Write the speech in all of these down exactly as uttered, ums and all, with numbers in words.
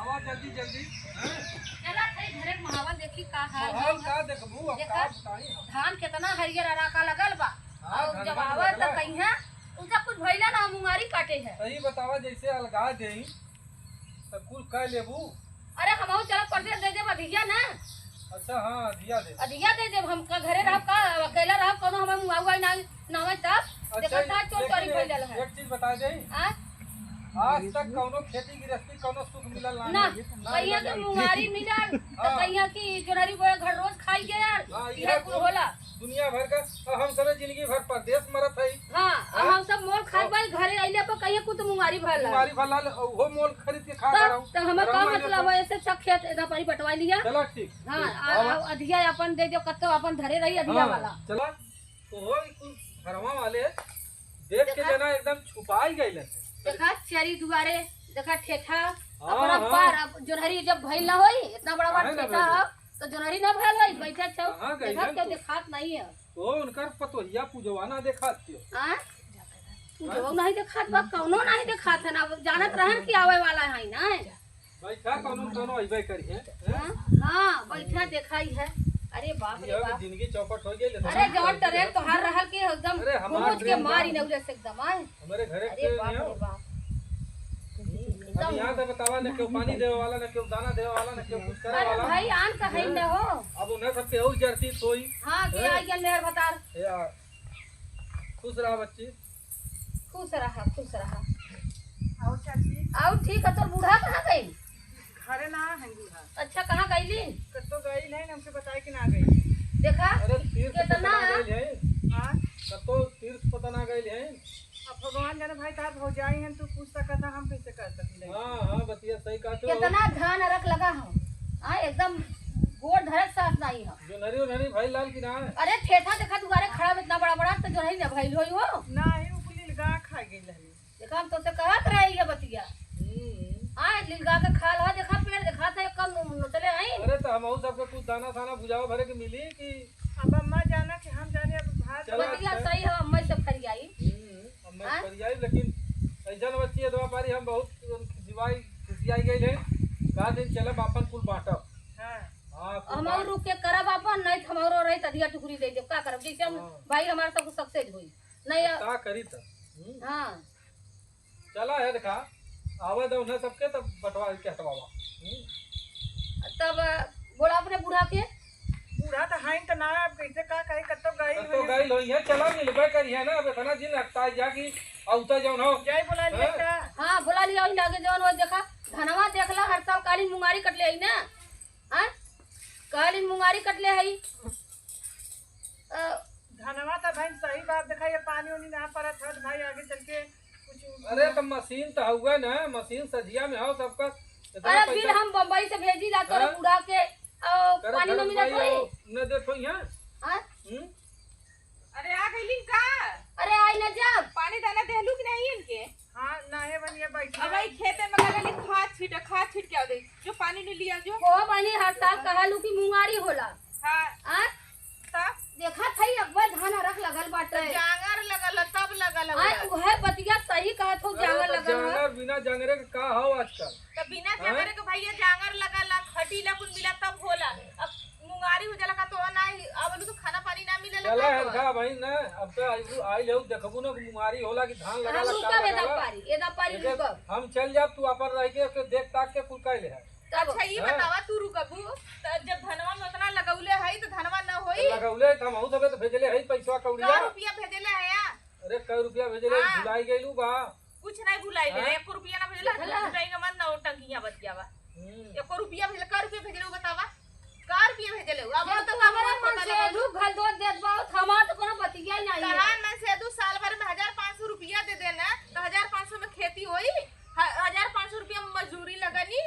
बहुत जल्दी, जल्दी, हैं? चला, सही घरे के माहौल देखी का हाल माहौल बा। का देखबू, अब देखा, का बताई हम? धान केतना हरियर अराका लगल बा। हाँ, और धान जब में आवा लगल त है। कहिया, उनका कुछ भइला ना, मुंगारी काटे है। सही बतावा, जैसे अलगा देई, त कुल कह लेबू। अरे, हमहू चला परदेस दे देब अधिया ना। अच्छा, हाँ, अधिया दे। अधिया दे देब, हम का घरे रहब का, अकेला रहब, कौनो हमें मुआवा ना, ना होई तब। अच्छा, देखा, साथ चोर लेकिन चोरी एक, भइल है। एक चीज बता दे। आ? आज तक कौनो खेती गृहस्थी, कौनो सुख मिलल ना ना, है। ना कहिया मिलल के है। मुंगारी मिलल, तो हाँ। कहिया की जोनहरी बोए घर रोज खाई गया, हाँ, ये इहे कुल कुल होला। दुनिया भर का, अब हम सबे जिंदगी भर परदेस मरत हई। हाँ, अब हाँ? हम सब मोल खात और बाई, घरे अइले पर कहिया कुल तो मुंगारी भरला। मुंगारी भरला, उहो मोल खरीद के खा तब, रहा हूँ। तब हमें का मतलब है, ऐसे अच्छा खेत एदा पानी बंटवा लिया। चला ठीक, हाँ, ठीक। आ, अब आ, अधिया अपन दे दियो, कत्तो अपन धरे रही अधिया हाँ, वाला। चला, तो हो ई कुल घरवा वाले देख के देखा? जना एकदम छुपाई गइल है। देखा, चरी दुआरे, देखा ठेठा, हाँ, अपना हाँ। पार, अब जोनहरी जब भइल ना होई, इतना बड़ा बड़ा काहे ना ठेठा भइल? है, तो जोनहरी ना भइल होई, बैठा छौ, कहाँ गइल देखा है केहू तो? देखात नहीं है। तो उनकर पतोहिया पूजवा ना देखात क्यों? हाँ? पूजवा नहीं देखात बा, कौनो नहीं देखात है ना, अब जानत रहन कि आवे वाला है ना। बैठा, कौनो न कौनो अइबे करिहे, हैं? हाँ, हाँ, बैठा देखाई है। अरे बाप रे ये बाप। जिंदगी चौपट हो गई, अरे जौन टरेल तोहार रहल कि एकदम अरे हमार घुमुच के टरेल मारी बा। नौले से एकदम, आए। हमारे घरे अरे के बाप नहीं रे हो। बाप। हम्म, एकदम अब यहाँ तो बतावा, न केहू पानी देवे वाला, न केहू दाना देवे वाला, न केहू कुछ करे अरे वाला। भाई, आन का है हैं? न हो। अब उन्हें सब केहू जरती सोई। हाँ, के हैं? आई गया मेहर बतार। ए, आ, खुश रहा बच्ची। खुश रहा, खुश रहा। आओ चाची। आओ ठीक है, तोर बूढ़ा कहाँ गई? घरे ना है बूढ़ा। अच्छा, कहाँ गईली? कत्तो गई है, हमसे बताए कि ना गई। देखा, अरे तीर्थ कितना पता ना गई है। हाँ? कत्तो तीर्थ पता ना गई है। अब भगवान जाने भाई, तार भौजाई हैं, तू पूछ सकता, हम कैसे कर सकीले? हाँ, हाँ, बतिया सही कहा तू। कितना धान अरख लगा हो, हाँ, एकदम गोड़ धरक साथ नहीं हो। जोनहरी ओनहरी भइल लाल कि ना? अरे ठेठा देखा दुआरे खड़ा बा इतना बड़ा बड़ा, तो जोनहरी ना भइल होई हो। ना, ही उ कुल लिलगा खा गइल रहली। देखा, हम तोसे कहत रहे ये बतिया। हम्म। हाँ, लिलगा के खा ला, देखा पेड़ देखा था, कम नोचले आई। अरे, तो हमहू सबके कुछ दाना साना भुजावा भरे के मिली कि? अब अम्मा जाना कि हम जाने, अब भात चला, बतिया अच्छा। सही है, अम्मा से फरियाई। हम्म, अम्मा हाँ? फरियाई, लेकिन ऐसा न बच्ची है, दवा पारी हम बहुत खिसियाई, खिसियाई गई है। का दिन चलब आपन कुल बांटब। हाँ। हाँ, कुल हमहू बांट- रुक के करब आपन, नहीं तो हमरो रही तदिया टुकड़ी दे देब, का करब? जैसे हम हाँ। भाई हमारा सब कुछ success होई। नहीं, अब का करी त? हम्म? हाँ। चला है देखा, आवे दो उन्हें सबके, तब बंटवा के हटवावा। हम्म? तब बोला अपने बूढ़ा के। बूढ़ा तो है तो ना, अब कैसे का कहे, कत्तो गई कत्तो होई। गई होई है, चला मिलबे करी है ना, अब इतना दिन हफ्ता जा कि औता जौन हो। जाए बोला लिया हैं? का? हाँ, बोला लिया, वही लागे जौन हो, देखा, धनवा देखला, हर साल काली मुंगारी कटले आई ना। हाँ? काली मुंगारी कटले हई। अ, धनवा त भाई सही बात देखा, ये पानी उनी ना परत है, भाई आगे चल के कुछ अरे त मशीन त हउवे ना, मशीन सझिया में हो सबका। इतना अरे पैसा बिल हम बम्बई से भेजी ला तोरे हाँ? बूढ़ा के, अ, करे पानी घर न मिलत भाई होई। हो, न देत होई, हाँ? हाँ? हम्म? अरे आ गइलिन का? अरे आई ना जब। पानी दाना देहलू कि नहीं इनके? हाँ, नाहे बनिया बैठी अब है। आई खेते में लगली खाद छीटे, खाद छीट के आओ दे। जो पानी नहीं लिया जो। ओ बनी हर साल कहलू कि मुंगारी होला। हाँ। आ? तब? देखा थई अब्बे धान हरक लगल बाटे। तो जांगर लगल है, तब लगल है आय, उहे। उहे बतिया सही कहत हो, अरे जांगर तो लगल है। जांगर बिना जांगरे के का हो आजकल? तो बिना हैं? जांगरे के भैया जांगर लगल है, खटी ला कुल मिला तब होला। अब मुंगारी हो जाला का तो ना ही, अब तो खाना पानी ना मिलेला चला का है तो? खा भाई ना, अब तो आइलू, आइल हो, देखबू ना कि मुंगारी होला कि धान हम लगाला, का रुकब, एदा लगाला। पारी, एदा पारी लेकिन रुकब। हम चल जाब, तू अपन रह के, के देख ताक के कुल कह ले है। तब अच्छा, ये हैं? बतावा, तू रुकबू, त जब धनवा में उतना लगौले है, तो धनवा न होई? तो लगौले, तो हमहू सबे तो भेजले है पैसा कौड़िया। का रुपया भेजले है या? अरे, कै रुपया भेजले, हाँ। भुलाई गइलू बा। कुछ नहीं भुलाई ले, हाँ? एको रुपया ना भेजले, देखला? दू रुपया के मन ना टंकिया बतियावा। हम्म। एको रुपया भेजले, कै रुपया भेजले, वो बतावा? कै रुपया भेजले? अब जब तो तू हमरा कमवा मन खोता से लगल। दू घल दो देत बा, हमार तो कोनो बतिया ही नहीं है। कहा ना से दू साल भर में हजार पाँच सौ रुपया दे देना, तो हजार पाँच सौ में खेती होई? ह-, हजार पाँच सौ रुपया में मजदूरी लगनी?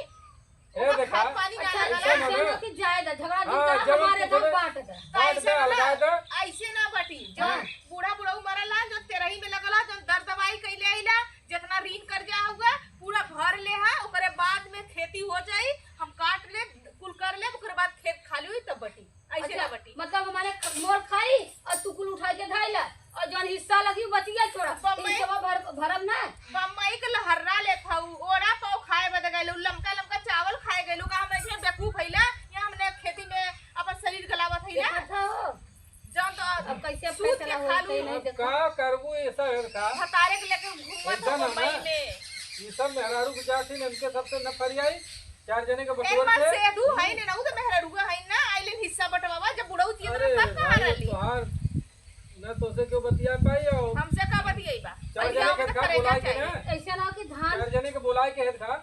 ए, ओकर देखा, खाद पानी ना अच्छा, लगला। ऐसे ना कि जाए दा, झगड़ा हाँ, जिनका जवन हमारे कुछ दम होवे, बांट दे। तो बांट ऐसे दे, ना, अलगा दे। ऐसे ना बटी। जो हाँ। बूढ़ा बुढ़ऊ मरला, जो तेरही में लगला, जो दर दवाई कइले आइला, जितना ऋण कर्जा हुआ, पूरा भर ले हा, ओकरे बाद में खेती हो जाई, हम काट ले, कुल कर ले, ओकरे बाद खेत खाली हुई तब बटी। ऐसे अच्छा, ना बटी। मतलब हमारे ख-, मोर खाई और तू कुल उठा के धाइला और जौन हिस्सा लगी बचिया छोड़ा। बम्बई हिस्सा भर, भरब ना। बम्बई के लहर्रा लेत हऊ, ओड़ा पाव खाए बदे गइल, उ लमका लमका चावल सही नहीं अब देखा। का करबू, ऐसा है का? भतारे के लेके घूमत एकदम हो है ना। बम्बई में। ये सब मेहरारू के जात ही, इनके सबसे न फरियाई। चार जने के एक बटोर बार के। सेधू है ने, नहू तो मेहरारुआ है ना, आइलिन हिस्सा बंटवावा, जब बुढ़ऊ थी अरे तब कहाँ भाई, रहली? तोहार न तोसे क्यों बतिया पाई हो? हमसे का बतियाई बा? चार जने के का बोला के ना? ऐसा ना कि धान चार जने के बोला के है था,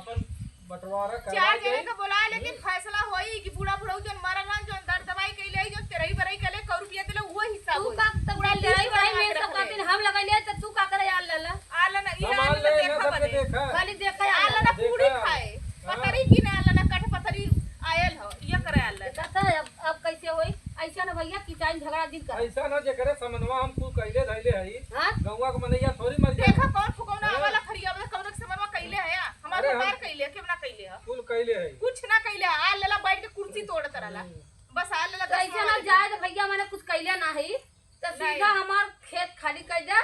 अपन बंटवारा करवा चार के। जने के बोला, लेकिन फैसला होई कि बूढ़ा बुढ़ऊ जौन मरल रहन, जौन दर दवाई कइले, जौन तेरही बरही कइले, कौ रुपया देले, उहो हिस्सा तू होई। का तब पूरा तेरही लिस्ट बरही बना में के सब रख ले। कापिन हम लगइले, त तू का करे आल लला? आल ना, ई हम आल आल ना ले, देखा ना बने। सबके देखा। खाली देखा आल आल ना। ना पूरी देखा। खाए। हाँ। पतरी की ना आल ना कट पतरी आयल हो, ये करे आल ना। देखा था, अब, अब कैसे होई? ऐसा ना भैया, किचाइन झगड़ा जिन कर। ऐसा ना जेकरे समनवा हम तू कइले धइले हई। हाँ? गौवा के मनैया थोड़ी मर जाए। देखा कौन फुकौना हाँ। आवाला फरिया वाला, कौन के समनवा कइले है? हमार अरे हम भतार कइले, केवना कइले है? कुल कइले है। कुछ ना कइले, आल लला बैठ के कुर्सी तोड़त रहला। हम्म। बस आल लला तो ऐसे ना जाए तो भैया, मैंने कुछ कइले ना है, तो नहीं। सीधा हमार खेत खाली कर दे।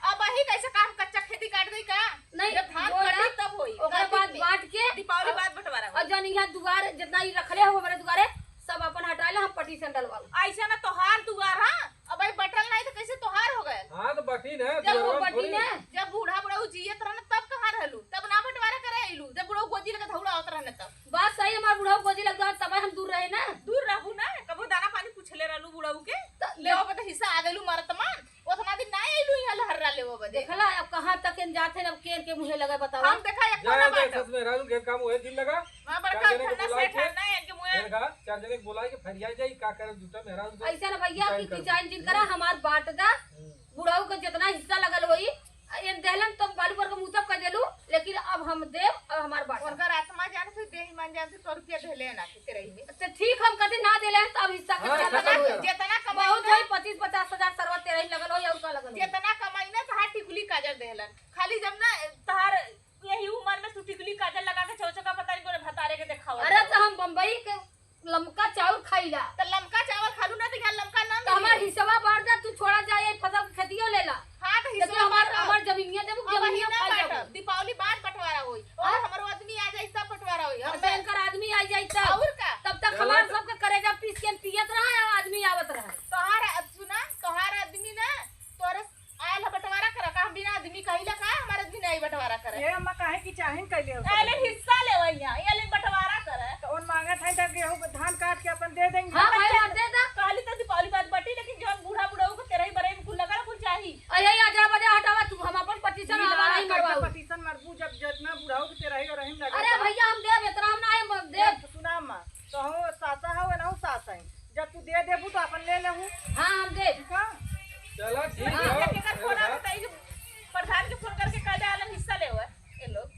अब अही कैसे काम, कच्चा खेती काट गई का? नहीं, जब धान बोला, कटी तब होई, ओकरे बाद में। बांट के दीपावली और, बाद बंटवारा होई। और जौन यहाँ दुआर जितना ही रखले हो हमारे दुआरे, सब अपन हटा ले, हम पटीशन डलवाऊ। ऐसा ना तोहार दुआर, हाँ? अब भाई बटल नहीं तो कैसे तोहार हो गए? हाँ, तो बटी ना, जब वो दुआरवा बटी थोड़ी। ना। जब बूढ़ा बुढ़ऊ जियत रहन तब कहाँ रहलू? तब ना बंटवारा करे अइलू, जब बुढ़ऊ गोजी लगे धौड़ा होत रहन तब। बात सही, हमार बुढ़ऊ गोजी लग जाओ, तब हम दूर रहे ना। दूर रहू ना, कबो दाना पानी पूछले रहलू बुढ़ऊ के। त ले अब तो हिस्सा आ गइलू मरत मान, उतना दिन ना अइलू यहाँ लहर्रा लेवे बदे। देखला, अब कहाँ तक इन जात हैं, अब केन के मुँहे लगे बतावा। हम देखा एक जाए कोना दे, बाटो। सच में राजू के काम वही दिन लगा। हाँ, बड़का चार जने के फन्ना बुलाए सेठ के, है ना, इनके मुँहे। इनका चार जने के बुलाए के फरिया जाई, का करे जूता मेहरारू से। ऐसा ना भैया कि डिसाइड कर। किचाइन जिन करा, हमार बांट दा। हम्म। बुढ़ऊ के जितना हिस्सा लगल होई, इन देहलन तो बालू पर के मुँह तब कर देलू, लेकिन अब हम देब, अब हमार बांट। उनकर आत्मा जाने से देह ईमान जाने से सौ रुपया देले ना। तेरही में। तो ठीक, हम कभी ना देले हैं, तो अब हिस्सा हाँ, कितना खत्म लगा? करो। जितना कमाई बहुत ना। है, पच्चीस पचास हजार सरवा तेरही लगल हो या उनका लगल हो। जितना कमाई ना, तहार टिकुली काजर देहलन। खाली जब ना तहार यही उम्र में तू टिकुली काजर लगा के चौचका पता नहीं कोने भतारे के देखावत अरे, हो। तो हम बम्बई के लमका चाउर खाइला। तो लमका चावल खालू ना, तो यहाँ लमका ना तो हमार मिली। हिस्सवा बांट जा, तू छोड़ा जा, ये फसल के खेतियो लेला। हाँ, तो लेकिन हिस्सा हमार, बांटब। हमार जमीनिया देबू, अब जमीनिया वही ना खाई बांटब। जाबू। दीपावली बाद बंटवारा होई। और हाँ? हमरो आदमी आ जाई, तब बंटवारा होई। हम अच्छा, इनकर आदमी आ जाई तब। और का? तब तक चला हमार तो। सबके करेजा पीस के पियत रहा है, आदमी आवत रहा। तोहार, अब सुना, तोहार आदमी ना, तोरे आयल है बंटवारा करा, का हम बिना आदमी कहिला का? हमार आदमी नहीं बंटवारा करे। ये अम्मा काहे की चाहिन कैले हो? आयल हिस्सा ले वही यहाँ, ये ले बंटवारा करे। तो उन मांगत है जब गेहूं धान काट के अपन दे देंगे। हाँ भाई, हम दे दा। कहली तो दीपावली बाद बटी, लेकिन जौन बूढ़ा बुढ़ऊ के तेरही बरही में कुल लगल कुल चाही। अरे, आजा बजा हटावा तू, हम अपन पटीशन ई हवा ना नहीं करके मरवाऊ। पटीशन मरबू, जब जितना बुढ़ऊ के तेरही और रहीम लगे अरे बा। भैया, हम देब, इतना हम ना, हम देब। जब सुना अम्मा, तो हम सासा हवे ना, सास है। जब तू दे देबू तो अपन ले लेहू। हाँ, हम देब। ठीक है? चला, ठीक हाँ। है। एक एक फोन आ बताई, प्रधान के फोन करके कह दे, आलम हिस्सा ले हुआ, ये लोग।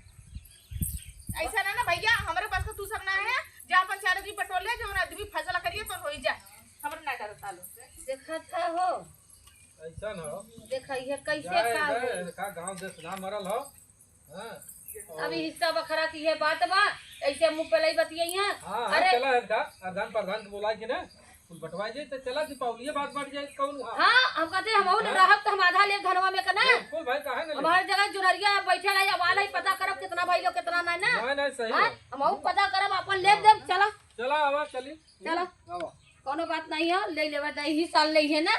ऐसा ना, ना भैया, हमारे पास तो तू सब ना है, जा अपन चार आदमी बटोर ले, जो आदमी फैसला करिए तो होई जा, हमरा ना डरता लो। देखा था हो। ऐसा ना हो। देखा, ये कैसे जाए, का जाए, हो? का गांव देश ना मरल हो। हाँ। अभी हिस्सा बखरा की ये बात बा, ऐसे मुंह पे लई बतियाई हैं। हाँ, हाँ, अरे। चला है का, प्रधान, प्रधान के बुला के ना, कुल बंटवाई जाए, तो चला दीपावली बात बंट जाए, कौन हुआ? हाँ, हम कहते हैं, हम और हाँ? रहब तो हम आधा लेब धनवा में के ना। बिल्कुल भाई, काहे ना लेब? हमारे जगह जुनरिया बैठे रही, अब आला ही पता करब कितना भाई लोग, कितना ना, ना। नहीं, नहीं, सही हाँ? है। हम और पता करब, अपन लेब देब, चला। चला, आवा, चली। चला। आवा। कौनो बात नहीं है, ले लेवा, दे ही साल ले है ना।